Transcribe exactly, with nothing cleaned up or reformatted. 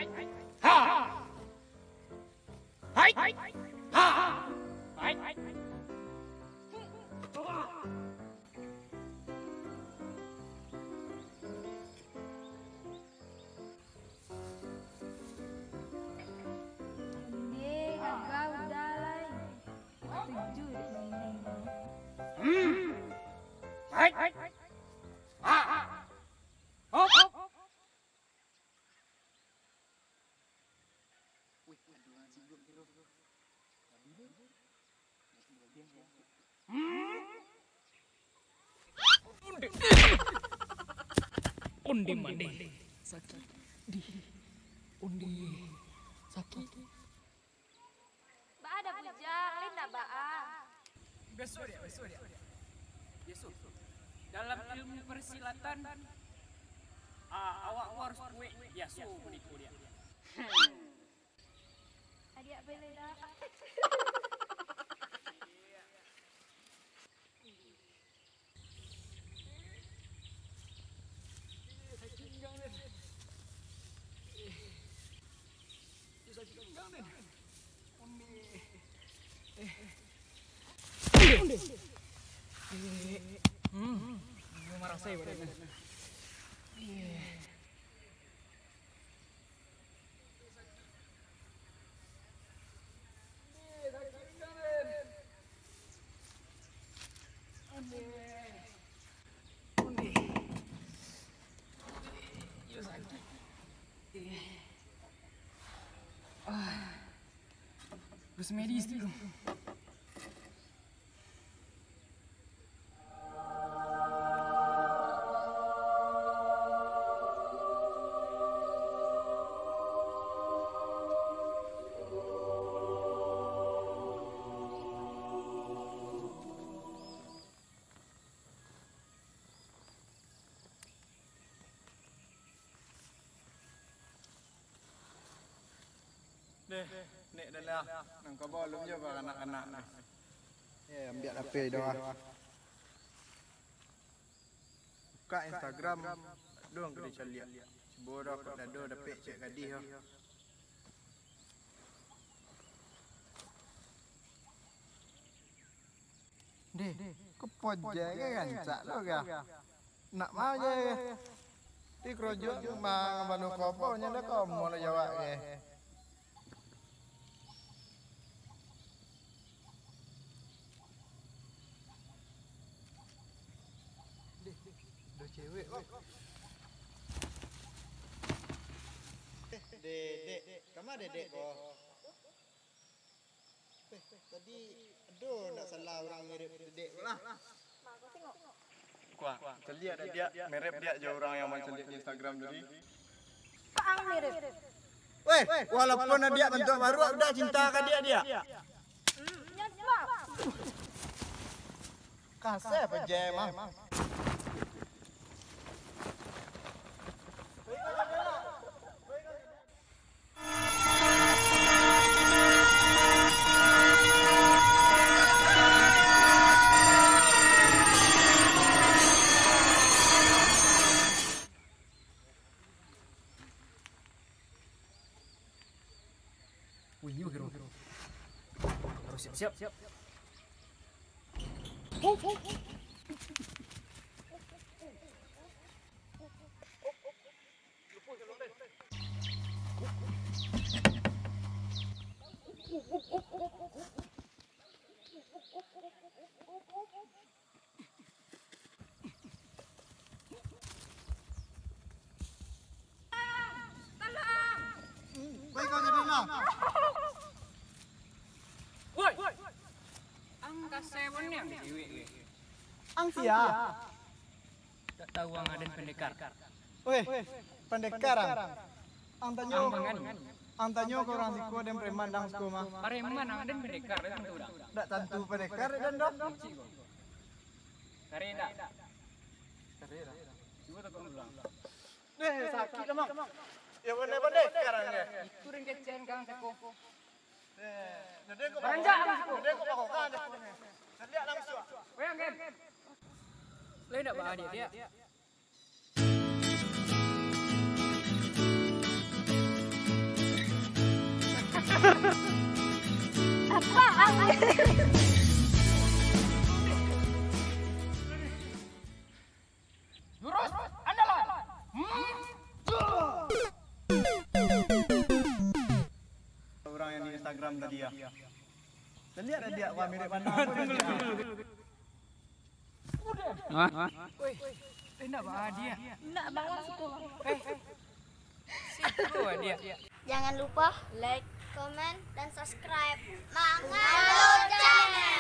Ha! Hai! Ha! Hai! Onde, gaga udah lai. Katuju dek Nini. Hmm. Hai. Ha. Hop. Wih, aduh, singguang kiro. Onde. Onde mande. Sakik. Di. Onde. Sakik. Baa dah bujang, lain dah baa. Biaso, Diak, biaso, Diak. Biaso. Dalam ilmu persilatan, ah, awak ko harus kuek biaso badiko, Diak. Adiak bele dah. Hmm, marasai badan. Harus medis dulu. Deh, Nek Dana, nan ka balun jo baranak-anak deh. Eh, ambiak H P dah. Bukak Instagram, ado nan ka dicaliak. Cubo dah, kok ado dapek cewek gadih tu. Deh, ko pojai ka rancak lo ka. Nak ma je. Ti karajo ma ngabano kopo nyo dah komo lah jawab ke. Deh, deh, ado cewek, Bang. Dek, dek, kama dek ko? Eh, tadi ado ndak salah urang mirip dek ko lah. Kuah, caliak dek diak, mirip diak jo urang nan mancaliak di Instagram tadi. Kok ang mirip? Weh, walaupun adiak bantuak baruak, udah cinta ka diak, diak. Nyo mah. Kasar apo je, Mang? Wih, iyo, Hiro. Harus siap-siap. Baik kau jadi lah. Woi! Ang kasai baniang di siwik, weh. Ang sia? Tak tahu ang aden pendekar. Weh, pendekar ang. Ang tanyo, ang tanyo ka urang siko, aden preman dang siko mah. Preman ang aden pendekar, dah tantu dang. Dak tantu pendekar, aden doh. Cik ko. Kare dak? Kare dak. Cubo takok pulang. Deh, sakik lah, Mang. Yo, pandai-pandai sekarang, yo. Itu ringkecen kang seko. Deh, jadi kok Ranjak, Mang. Jadi kok bakok kan, deh. Lihat langsung. Weh, Gen. Lai dak baa diak, diak? Apaan? Jurus andalan. Hmm. Orang yang di Instagram tadi ya. Lihat dia, wah, mirip mana. Hah? Woi, eh, nak bah dia. Nak bangun situ. Eh, situ bah dia. Jangan lupa like, comment, dan subscribe Mangalo Channel.